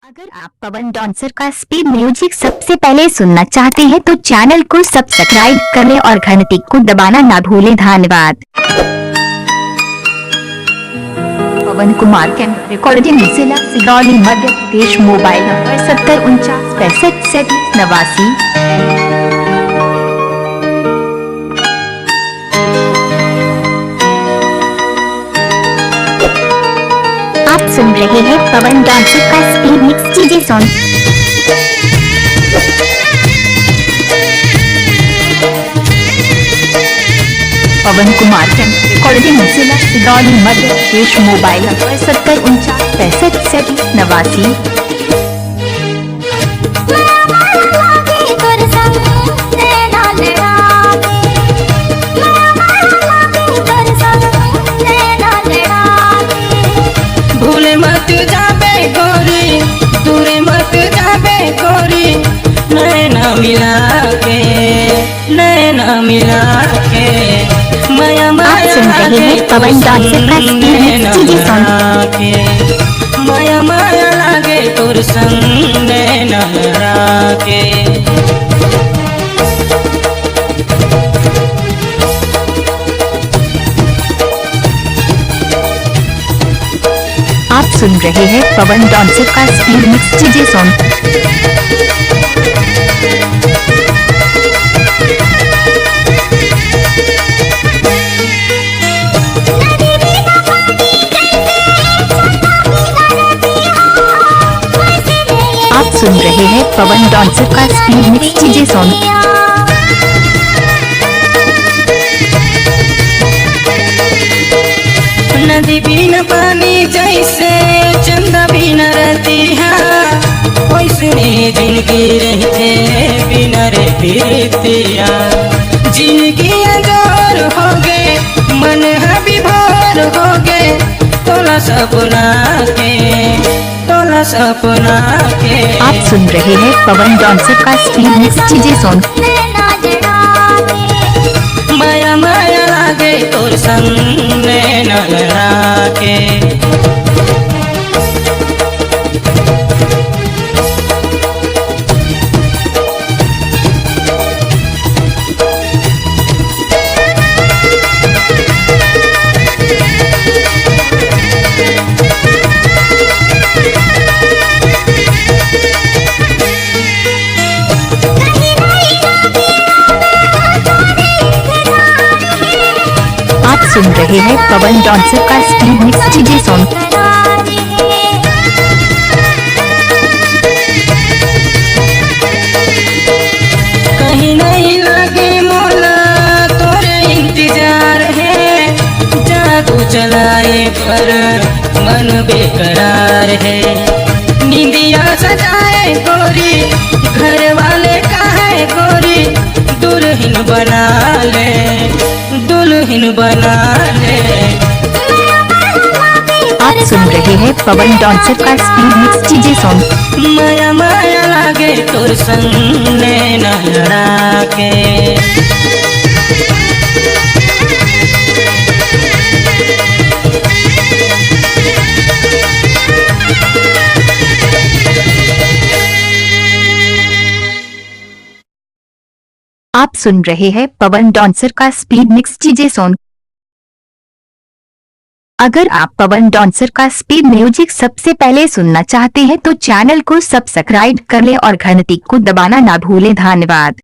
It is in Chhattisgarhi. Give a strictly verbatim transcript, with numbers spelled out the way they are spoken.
अगर आप पवन डांसर का स्पीड म्यूजिक सबसे पहले सुनना चाहते हैं तो चैनल को सब्सक्राइब करें और घंटी को दबाना ना भूलें। धन्यवाद। पवन कुमार कैमरा रिकॉर्डिंग, जिला सिगरौली, मध्य प्रदेश। मोबाइल नंबर सत्तर उनचास पैंसठ सैंतीस नवासी। आप सुन रहे हैं पवन डांसर का स्पीड मिक्स डीजे सॉन्ग। पवन कुमार कैमरा रिकॉर्डिंग, जिला सिगरौली, मध्य प्रदेश। मोबाइल नंबर सत्तर उनचास पैंसठ सैंतीस नवासी। भूले मत जाबे गोरी, दूरे मत जाबे गोरी, नैना मिला के, नैना मिला के। माया आप सुन रहे हैं पवन डांसर का स्पीड मिक्स डीजे सॉन्ग। माया माया लागे तोर संग नैना लड़ा के। आप सुन रहे हैं पवन डांसर का स्पीड मिक्स डीजे सॉन्ग। आप सुन रहे हैं पवन डांसर का स्पीड मिक्स डीजे सॉन्ग। नदी बिना पानी जैसे चंदा बिना रतिहा, वैसने जिंदगी रहिथे बिना रे पीरतिहा। जिंदगी अंजोर होगे, मन ह विभोर होगे, तोला सपना के, तोला सपना के। आप सुन रहे हैं पवन डांसर का स्पीड मिक्स डीजे सॉन्ग। माया माया लागे तोर संग नैना लड़ा के। आप सुन रहे हैं पवन डांसर का स्पीड मिक्स डीजे सॉन्ग। कहीं नहीं लगे मोला तोरे इंतजार है, जादू चलाए पर मन बेकरार है। निंदिया सजाए गोरी, घर वाले कहे गोरी, दुल्हन बना ले, दुल्हन बना ले। आप सुन रहे हैं पवन डांसर का स्पीड मिक्स डीजे सॉन्ग। माया माया लागे तोर संग नैना लड़ा के। आप सुन रहे हैं पवन डांसर का स्पीड मिक्स डीजे सॉन्ग। अगर आप पवन डांसर का स्पीड म्यूजिक सबसे पहले सुनना चाहते हैं तो चैनल को सब्सक्राइब कर लें और घंटी को दबाना ना भूलें। धन्यवाद।